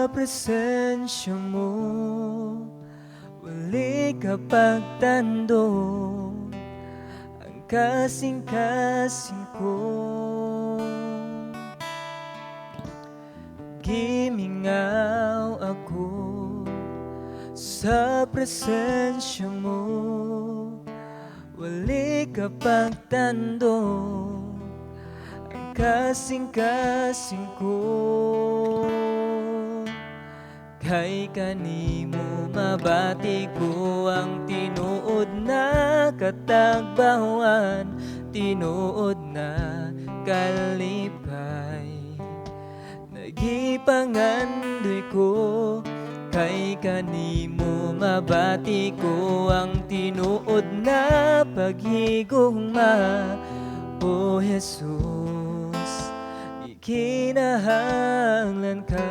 Sa presensya mo, wali kapagtando ang kasing-kasing ko. Gimingaw ako sa presensya mo, wali kapagtando ang kasing-kasing ko. Kay kanimo mabati ko ang tinuod na katagbawan, tinuod na kalipay. Nagipangandoy ko kay kanimo mabati ko ang tinuod na paghigugma. O Jesus, ikinahanglan ka.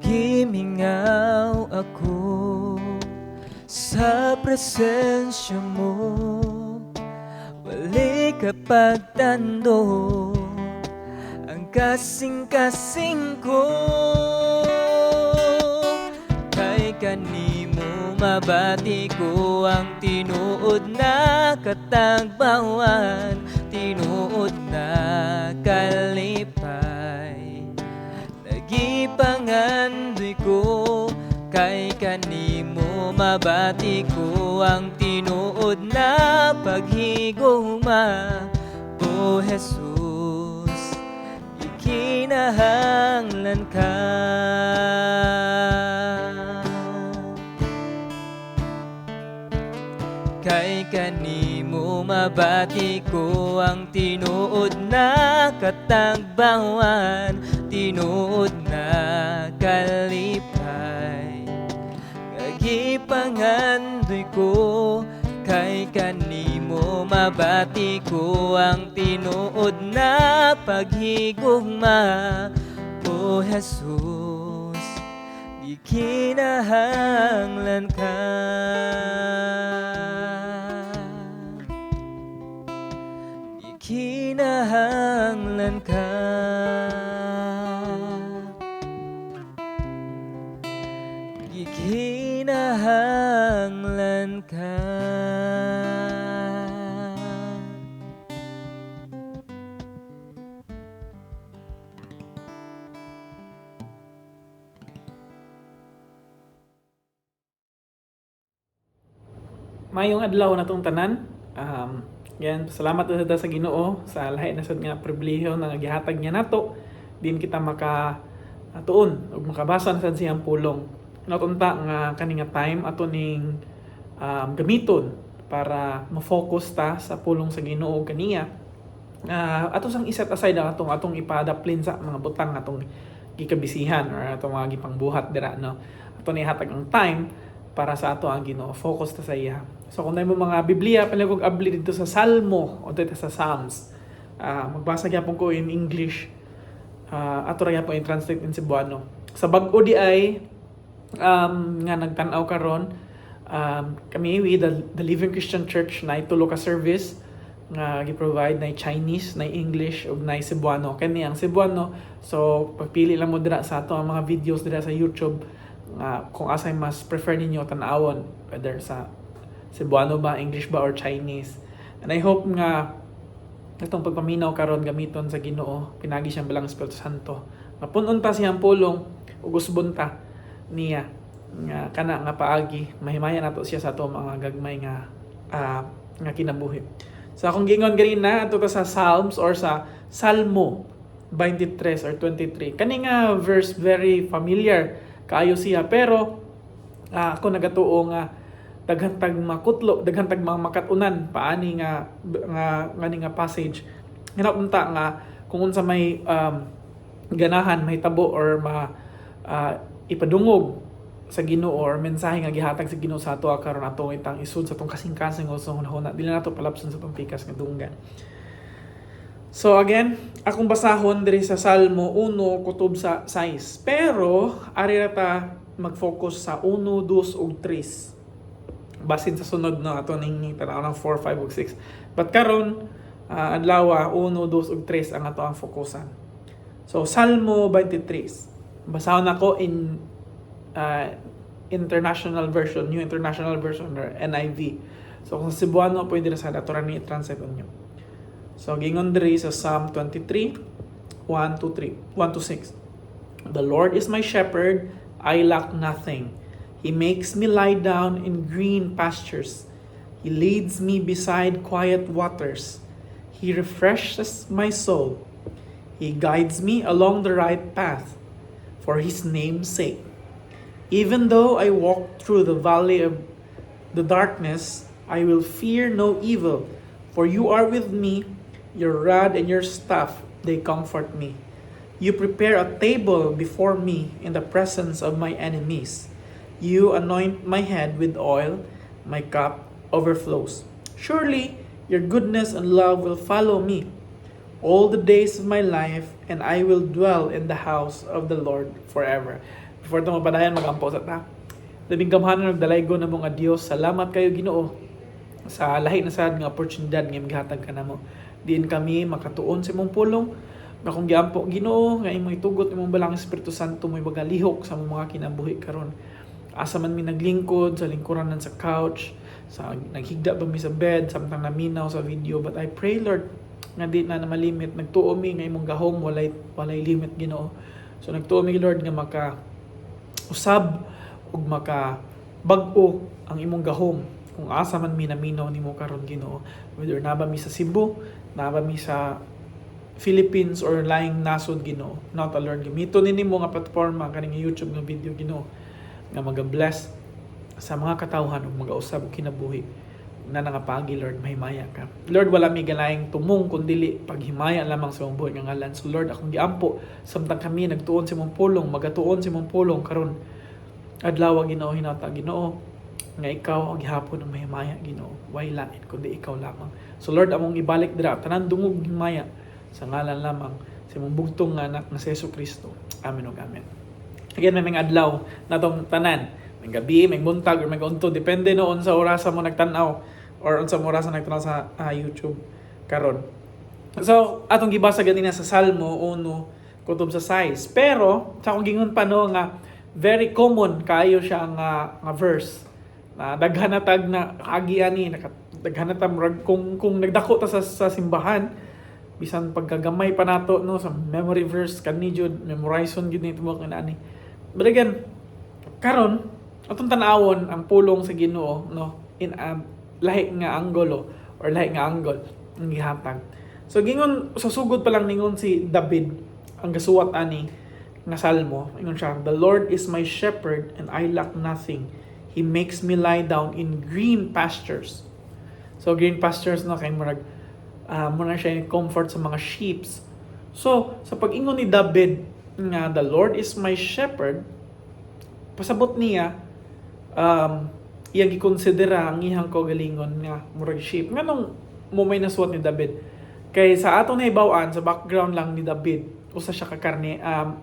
Gimingaw ako sa presensya mo, wali kapagtando ang kasing-kasing ko. Kay kanimo mabati ko ang tinuod na katagbawan, tinuod na kalipay. Nagipangandoy ko kay kanimo mabati ko ang tinuod na paghigugma. O Jesus, ikinahanglan ka. Kay kanimo mabati ko ang tinuod na katagbawan, tinuod na kalipay. Nagipangandoy ko kay kanimo mabati ko ang tinuod na paghigugma. O Jesus, ikinahanglan ka. Ikinahanglan ka. Ikinahanglan ka. Mayong adlaw na tong tanan. Yan, salamat na sa Ginoo sa lahi na sad nga pribilehiyo nga gihatag niya nato din kita maka tuon ug makabasa na sad siyang pulong. Natunta nga kani nga time ato ning gamiton para ma-focus ta sa pulong sa Ginoo kaniya. Ato sang iset aside ang atong atong ipa-adaplin sa mga butang atong gikabisihan or atong mga gipangbuhat dira, no. Ato ni hatag ang time para sa ato ang Ginoo, focus ta sa iya. So kung mo mga Biblia, palihog abli dito sa Salmo o dito sa Psalms. Magbasa gyapon ko in English. Ato ra gyapon i-translate in Cebuano. Sa bag-o di ay nga nagtan-aw karon, kami with the Living Christian Church na tulo ka service nga gi-provide, na Chinese, na English ug na Cebuano. Kani ang Cebuano, so pagpili lang mo dira sa ato ang mga videos dira sa YouTube nga kung asay mas prefer ninyo tan-awon, whether sa Cebuano ba, English ba, or Chinese. And I hope nga itong pagpaminaw karon gamiton sa Ginoo, pinagi siyang balang Espiritu Santo. Mapunon ta siyang pulong ug usbon ta niya nga kana nga paagi mahimaya nato siya sa ato mga gagmay nga nga kinabuhi. Sa akong gingon ganina ato ta sa Psalms or sa Salmo 23 or 23. Kani nga verse very familiar kaayo siya, pero ako nagatuo nga daghan tag makutlo, daghan tag mga makatunan paani nga nga ngani nga passage. Hinaunta nga kung unsa may ganahan mahitabo or ma ipadungog sa Ginoo or mensahe nga gihatag sa Ginoo sa ato karon ato itang isud sa atong kasing-kasing o sa hunahuna, dili nato palapson sa atong pikas nga dunggan. So again, akong basahon diri sa Salmo 1 kutob sa 6. Pero ari ra ta mag-focus sa 1, 2 ug 3. Basin sa sunod, no, ato ning tanaw ng 4, 5 ug 6. But karon adlaw, 1, 2 ug 3 ang ato ang fokusan. So Salmo 23. Basahon nako in International Version, New International Version or NIV. So kung sa Cebuano, pwede ra sa ato ra ni i-translate ninyo. So gingon diri sa Psalm 23, 1 to 3, 1 to 6. "The Lord is my shepherd, I lack nothing. He makes me lie down in green pastures. He leads me beside quiet waters. He refreshes my soul. He guides me along the right path for his name's sake. Even though I walk through the valley of the darkness, I will fear no evil, for you are with me. Your rod and your staff, they comfort me. You prepare a table before me in the presence of my enemies. You anoint my head with oil, my cup overflows. Surely your goodness and love will follow me all the days of my life, and I will dwell in the house of the Lord forever." Before ito mapadayon, magampo sa ta. Labing gamhanan ug dalaygon namo nga Dios, salamat kayo, Ginoo, sa lahi na sad nga oportunidad nga imong gihatag kanamo. Diin kami makatuon sa imong pulong. Akong giampo, Ginoo, nga imong itugot imong Balaang Espiritu Santo mo magalihok sa among mga kinabuhi karon. Asa man mi naglingkod, sa lingkuranan sa couch, sa naghigda ba mi sa bed, samtang naminaw sa video. But I pray, Lord, nga di na malimit. Nagtuo mi nga imong gahom walay limit, Ginoo. So nagtuo mi, Lord, nga maka usab ug maka bag-o ang imong gahom kung asa man mi naminaw nimo karon, Ginoo, whether naa ba mi sa Cebu, naa ba mi sa Philippines or laing nasod, Ginoo. Not Lord, gamiton ni nimo nga platforma kaning YouTube nga video, Ginoo, nga maga-bless sa mga katawhan ug magausab og kinabuhi na nangapagi. Lord, mahimaya ka. Lord, wala mi ganaing tumong kundili paghimaya lamang sa imong buhi nga ngalan. So Lord, akong giampo, samtang kami nagtuon sa imong pulong, magatuon sa imong pulong karon adlaw, Ginoo, hinata, Ginoo, nga ikaw ang gihapon ang mahimaya, Ginoo. Way lain kundi ikaw lamang. So Lord, among ibalik dira tanan dungog himaya sa ngalan lamang sa imong bugtong nga anak na si Jesu Kristo. Amen ug amen. Again, may mga adlaw natong tanan. May gabi, may buntag, or may unto. Depende no unsa orasa mo nagtan-aw or unsa mo orasa nagtan-aw sa YouTube karon. So, atong gibasa ganina sa Salmo 1 kutob sa 6. Pero, sa akong gingon pa, no, nga very common kaayo siya nga verse. Na daghan na tag na agi ani, daghan na ta murag kung nagdako ta sa simbahan, bisan pagkagamay pa nato, no, sa memory verse kani jud, memorizon gyud ni tubok ani. But again, karon atong tan-awon ang pulong sa Ginoo, no, in a lahi nga anggulo or lahi nga angle ang gihatag. So gingon sa sugod pa lang, ningon si David, ang gasuwat ani nga salmo, ingon siya, "The Lord is my shepherd and I lack nothing. He makes me lie down in green pastures." So green pastures, no, kay murag muna siya yung comfort sa mga sheeps. So sa pag-ingon ni David nga "The Lord is my shepherd," pasabot niya iyang gikonsidera ang iyang kaugalingon nga murag sheep. Nganong mo may nasuwat ni David? Kay sa atong nahibaw-an, sa background lang ni David, usa siya ka karne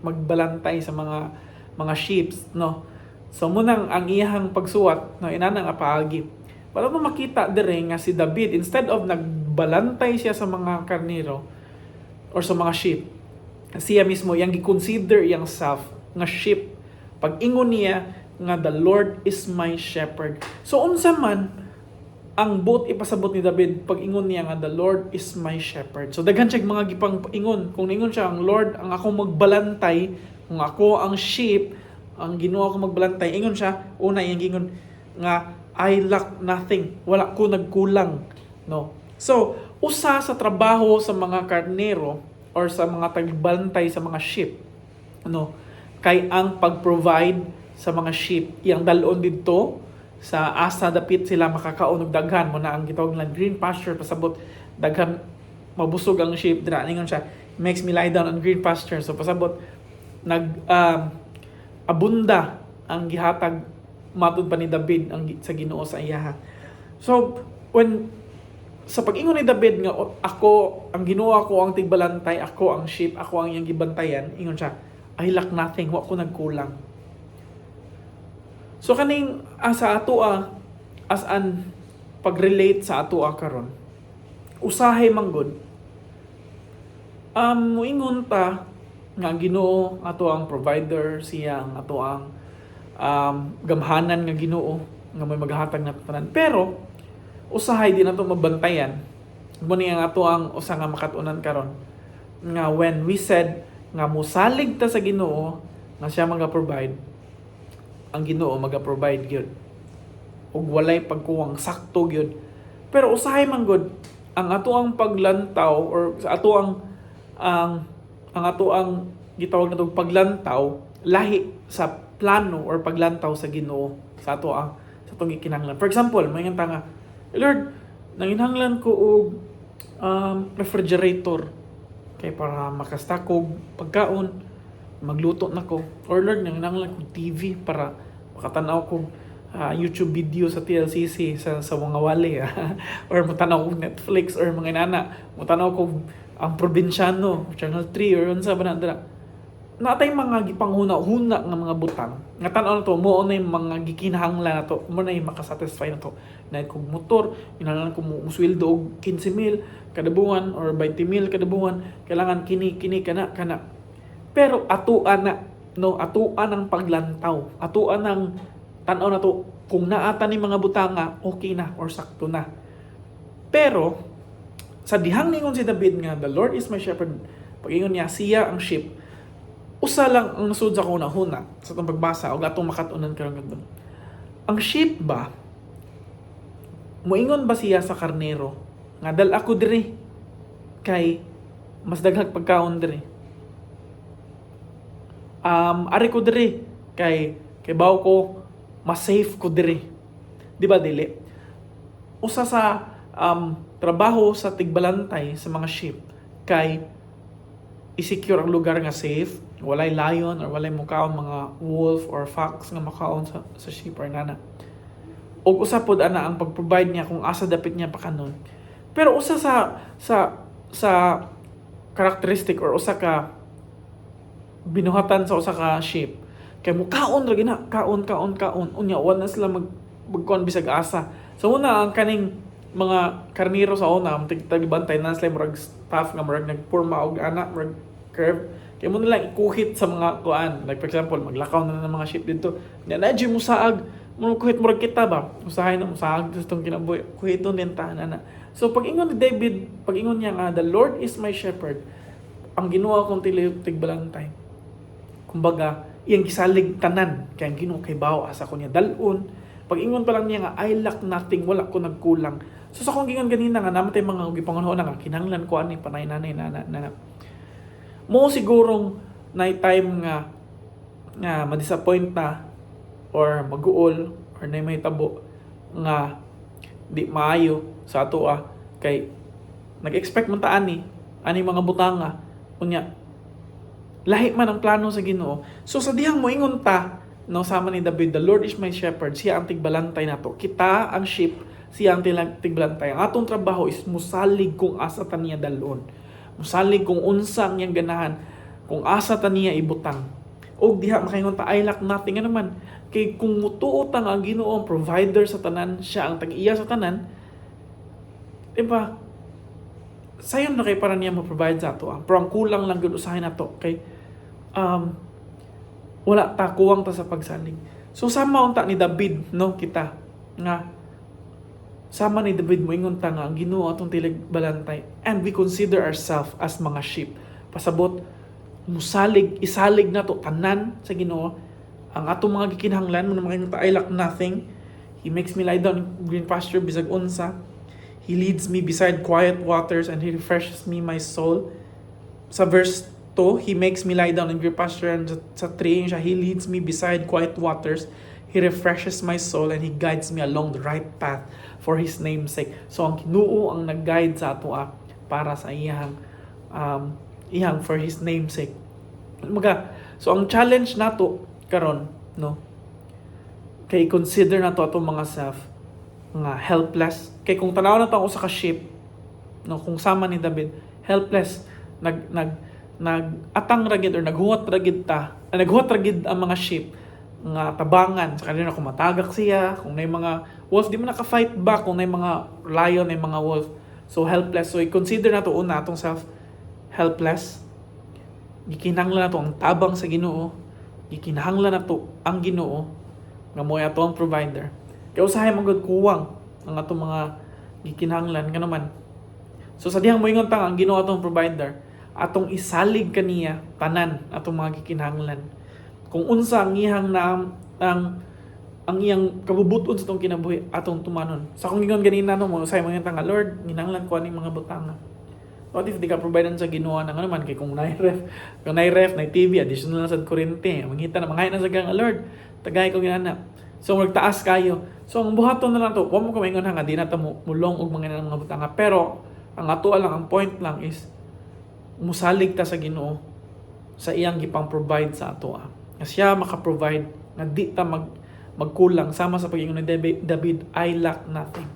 magbalantay sa mga sheeps, no? So munang ang iyang pagsuwat, no, inana nga paagi. Para mo makita dire nga si David, instead of nagbalantay siya sa mga karnero or sa mga sheep, siya mismo iyang gi-consider iyang self nga sheep. Pag ingon niya nga "The Lord is my shepherd." So unsa man ang buot ipasabot ni David pag ingon niya nga "The Lord is my shepherd"? So daghan siya mga gipang ingon. Kung ingon siya ang Lord ang akong magbalantay, kung ako ang sheep, ang Ginoo ako magbalantay, ingon siya, una iyang gingon nga "I lack nothing." Wala ko nagkulang, no? So usa sa trabaho sa mga karnero or sa mga tagbantay sa mga sheep, no, kay ang pag-provide sa mga sheep, iyang dalon didto sa asa dapit sila makakaon og daghan mo na ang gitawag nga green pasture. Pasabot daghan, mabusog ang sheep dira. Ingon siya, "Makes me lie down on green pasture." So pasabot nag abunda ang gihatag matud pa ni David ang sa Ginoo sa iyaha. So when sa pag-ingon ni David nga ako ang Ginoo, ako ang tigbalantay, ako ang sheep, ako ang iyang gibantayan, ingon siya, "I lack nothing, wa ko nagkulang." So kaning sa ato As an pag-relate sa ato karon, usahay manggod muingon ta nga ang Ginoo ato ang provider, siya ang ato ang gamhanan nga Ginoo nga may maghatag na tanan, pero usahay di nato mabantayan. Mo ni ang ato ang usa nga makat-unan karon nga when we said nga musalig ta sa Ginoo nga siya maga-provide, ang Ginoo maga-provide gyud ug walay pagkuwang, sakto gyud. Pero usahay man gud ang ato ang paglantaw or sa ato ang ato ang gitawag natong paglantaw lahi sa plano or paglantaw sa Ginoo sa ato ang sa atong gikinahanglan. For example, may ta nga, "Lord, nanginahanglan ko og refrigerator kay para maka-stock og pagkaon, magluto na ko." Or, "Lord, nanginahanglan ko TV para makatanaw ko YouTube video sa TLCC sa mga wali or mutanaw ko Netflix or mga inana, mutanaw ko Ang Probinsyano, Channel 3 or unsa ba na dira." Natay mga gipanghuna-huna nga mga butang nga tan-aw nato mo na yung mga gikinahanglan nato, mo na yung makasatisfy nato na kung motor kinahanglan ko mo musweldo og 15 mil kada buwan or 20 mil kada buwan, kailangan kini kini kana kana. Pero atuan na, no, atuan ang paglantaw, atuan ang tan-aw nato kung naata ni mga butanga, okay na or sakto na. Pero sa dihang ningon si David nga, "The Lord is my shepherd," pag-ingon niya siya ang sheep, usa lang ang nasud sa akong huna sa atong pagbasa og atong makat-unan karon kadto. Ang sheep ba, moingon ba siya sa karnero nga, "Dal ako diri kay mas daghang pagkaon diri. Ari ko diri kay baw ko mas safe ko diri"? Di ba dili? Usa sa trabaho sa tigbalantay sa mga sheep kay i-secure ang lugar nga safe, walay lion or walay mukaon mga wolf or fox nga makaon sa sheep or nana. Og usa pod ana ang pag-provide niya kung asa dapit niya pakanon. Pero usa sa characteristic or usa ka binuhatan sa usa ka sheep kay mukaon ra gina, kaon, kaon, kaon, unya wala na sila magkuan bisag asa. So una ang kaning mga karniro sa una tig bantay na sila, murag staff nga murag nagporma og ana murag curve kay mo nila ikuhit sa mga kuan. Like for example, maglakaw na ng mga sheep dito nya na mo saag mo kuhit, murag kita ba, usahay na musaag sa itong kinabuhi, kuhiton din ta na. So pag ingon ni David, pag ingon niya nga, "The Lord is my shepherd," ang Ginoo akong tigbalantay, kumbaga iyang gisalig tanan kay ang Ginoo kay bawo asa ko niya dalon. Pag ingon pa lang niya nga, "I lack nothing," wala ko nagkulang. So sa akong gingon ganina nga namatay mga gipangunahon nga kinahanglan ko ani panay nanay na na mo, sigurong na time nga nga ma-disappoint na or maguol or na may tabo nga di maayo sa ato kay nag-expect man ta ani ani mga butanga, unya lahi man ang plano sa Ginoo. So sa dihang moingon ta, no, sama ni David, "The Lord is my shepherd," siya ang tigbalantay nato. Kita ang sheep, siya ang tigbalantay. Ang atong trabaho is musalig kung asa ta niya dalon. Musalig kung unsa ang iyang ganahan, kung asa ta niya ibutang. Og diha makaingon ta, "I lack nothing." Ano man, kay kung mutuo ta nga ang Ginoo ang provider sa tanan, siya ang tag-iya sa tanan, di ba? Sayon na kay para niya mo-provide sa ato. Pero ang kulang lang gyud usahay nato kay wala ta, kuwang ta sa pagsalig. So sama unta ni David, no, kita nga sama ni David moingon ta nga ang Ginoo atong tilig balantay and we consider ourselves as mga sheep. Pasabot musalig, isalig nato tanan sa Ginoo ang atong mga gikinahanglan mo mga ta, "I lack nothing." He makes me lie down in green pasture, bisag unsa. He leads me beside quiet waters and he refreshes me my soul. Sa verse 2, "He makes me lie down in green pasture," and sa 3 siya, "He leads me beside quiet waters. He refreshes my soul and he guides me along the right path for his name's sake." So ang Ginoo ang nag-guide sa ato para sa iyang for his name's sake. Mga so ang challenge nato karon, no, kay consider nato atong mga self nga helpless kay kung tanaw na to ang usa ka sheep, no, kung sama ni David, helpless, nag nag nag atang ra gid or naghuwat ra gid ta, naghuwat ra gid ang mga sheep. nga tabangan sa kanila kung matagak siya, kung naay mga wolf, di man naka-fight back kung naay mga lion, naay mga wolf. So helpless. So i-consider nato una atong self helpless. Gikinahanglan nato ang tabang sa Ginoo. Gikinahanglan nato ang Ginoo nga mo'y ato ang provider. Kay usahay man gud kuwang ang atong mga gikinahanglan, ngano man. So sa dihang moingon ta ang Ginoo atong provider, atong isalig kaniya tanan atong mga gikinahanglan. Kung unsa ang iyang na ang iyang kabubuton sa atong kinabuhi, atong tumanon. Sa akong gingon ganina, no, mo usahay moingon ta nga, "Lord, ginahanglan ko aning mga butanga." What if di ka providean sa Ginoo ng ano man, kay kung naay ref, naay TV, additional na sa kuryente, mangita na, mangayo na sa nga, "Lord, tagay ko ginana." So magtaas kayo. So ang buhaton na lang to, wa mo ko maingon ha nga di na ta mo mulong og mga butanga, pero ang ato lang, ang point lang is musalig ta sa Ginoo sa iyang gipang provide sa ato ah. Nga siya maka-provide nga di ta magkulang sama sa pag-ingon ni David, "I lack nothing."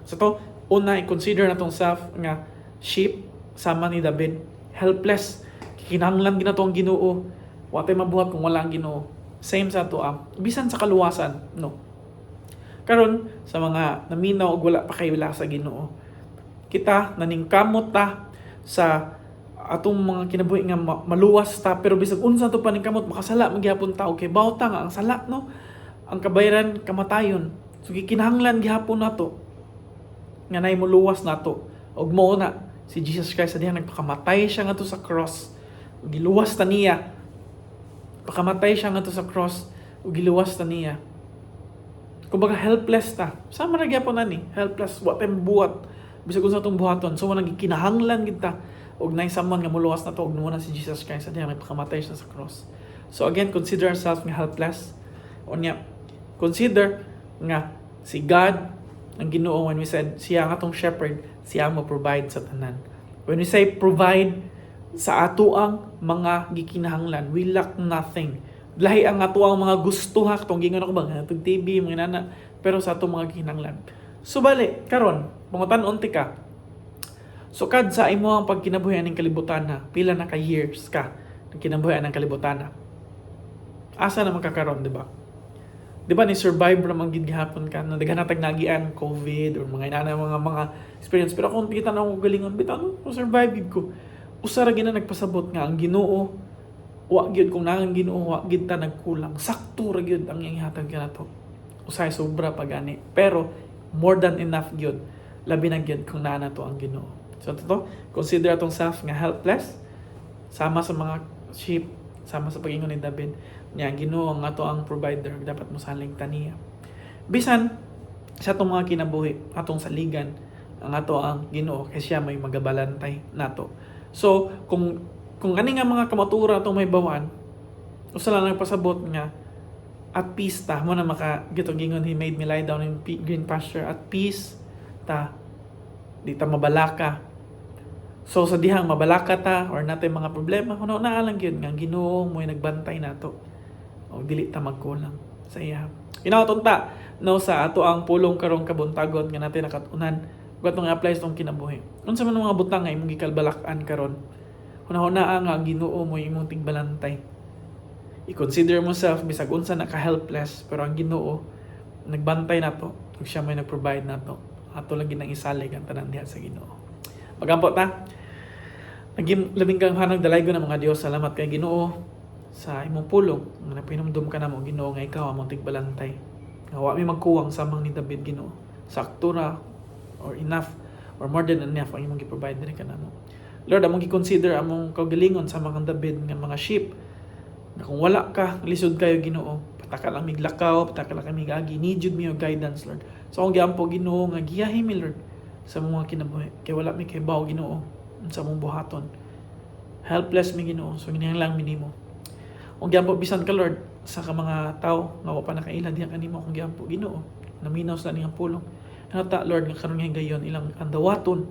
So to, una, i-consider natong self nga sheep sama ni David, helpless. Kinahanglan ginato ang Ginoo. Wa tay mabuhat kung wala ang Ginoo. Same sa ato ah. Bisan sa kaluwasan, no. Karon sa mga naminaw og wala pa kaila sa Ginoo, kita naningkamot ta sa atong mga kinabuhi nga maluwas ta, pero bisag unsa to paningkamot, makasala man gihapon ta. Okay, bawta nga ang sala, no, ang kabayaran kamatayon. So gikinahanglan gihapon nato nga nay moluwas nato, ug mao na si Jesus Christ sa dihang nagpakamatay siya ngadto sa cross, giluwas ta niya. Pakamatay siya ngadto sa cross ug giluwas ta niya. Kumbaga helpless ta, sama ra gyapon ani, helpless, wa tay buhat bisag unsa atong buhaton. So walang gikinahanglan kita og nay someone nga moluwas nato, og mao na si Jesus Christ sa dihang nagpakamatay siya sa cross. So again, consider ourselves nga helpless. Unya, consider nga si God ang Ginoo, when we said siya ang atong shepherd, siya ang mo-provide sa tanan. When we say provide sa ato ang mga gikinahanglan, we lack nothing. Lahi ang ato ang mga gusto ha, katong gingon ako ba, atong TV, mga nana, pero sa atong mga gikinahanglan. So bali, karon, pangutan-on tika. Sukad sa imo ang pagkinabuhi aning kalibutan na, pila na ka years ka nagkinabuhi ang kalibutan na? Asa naman ka karon, di ba? Di ba ni survive ra man gid gihapon ka na daghan natag nagian, COVID or mga inana, mga experience, pero kung kita na ako galingon bitaw, no, survive gid ko. Usa ra gina nagpasabot nga ang Ginoo, wa gyud, kung naa ang Ginoo, wa gid ta nagkulang. Sakto ra gyud ang iyang ihatag kanato, usahay sobra pa gani, pero more than enough gyud, labi na gyud kung naa nato ang Ginoo. So to consider atong self nga helpless sama sa mga sheep, sama sa pag-ingon ni David niya, ang Ginoo ang ato ang provider, dapat mosalig ta niya. Bisan sa atong mga kinabuhi, atong saligan ang ato ang Ginoo kay siya may magabalantay nato. So kung ani nga mga kamatuoran atong mahibaw-an, usa lang nagpasabot nga at peace ta mo na maka gito gingon, "He made me lie down in green pasture." At peace ta, di ta mabalaka. So sa dihang mabalaka ta or natay mga problema, kuno naa lang gyud nga ang Ginoo mo'y nagbantay nato o dili ta magkulang sa iya. Inaton ta, no, sa ato ang pulong karong kabuntagon nga natin nakatunan ug atong i-apply sa atong kinabuhi. Unsa man ang mga butang nga imong gikalbalak-an karon? Hunahuna nga ang Ginoo mo'y imong tigbalantay. I-consider mo self bisag unsa na ka-helpless, pero ang Ginoo nagbantay nato ug siya may nag-provide nato. Ato lang ginang isalig ang tanan diha sa Ginoo. Magampo ta. Naging labing gamhanang dalaygon ng mga Dios, salamat kay Ginoo sa imong pulong nga napahinumdum ka namo, Ginoo, nga ikaw among tigbalantay. Nga wa mi magkuwang samang ni David, Ginoo. Sakto ra or enough or more than enough ang imong gi-provide diri kanamo. Lord, among gi-consider among kaugalingon sa mga David nga mga sheep. Nga kung wala ka, lisod kayo, Ginoo. Pataka lang mig lakaw, pataka lang kami agi. Need jud mi your guidance, Lord. So akong giampo, Ginoo, nga giyahi mi, Lord, sa mga kinabuhi. Kay wala mi kahibaw, Ginoo, sa among buhaton. Helpless mi, Ginoo. So ginahanglan mi nimo. Kung giampo bisan ka, Lord, sa ka mga tao nga wa pa nakaila diha kanimo, kung giampo, Ginoo, naminaw sa niyang pulong. Nata, Lord, nga karon nga gayon ilang ang dawaton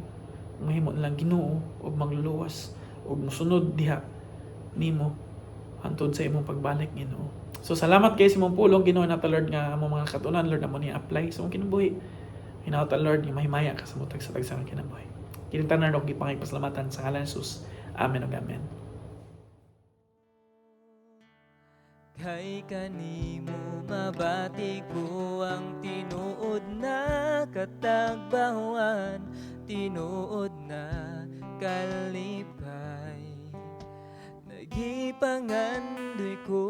mahimo nilang Ginoo ug mangluluwas ug musunod diha nimo hantod sa imong pagbalik, Ginoo. So salamat kay sa imong pulong, Ginoo, nata, Lord, nga among mga katunan, Lord, amo ni apply sa among kinabuhi. Hinawta, Lord, nga mahimaya ka sa mutag sa tagsa ng kinabuhi. Kining tanan og gipangaypasalamatan sa ngalan ni Jesus. Amen ug amen. Kay kanimo mabati ko ang tinuod na katagbawan, tinuod na kalipay. Nagipangandoy ko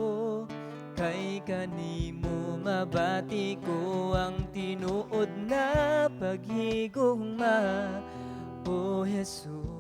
kay kanimo mabati ko ang tinuod na paghigugma, O Jesus.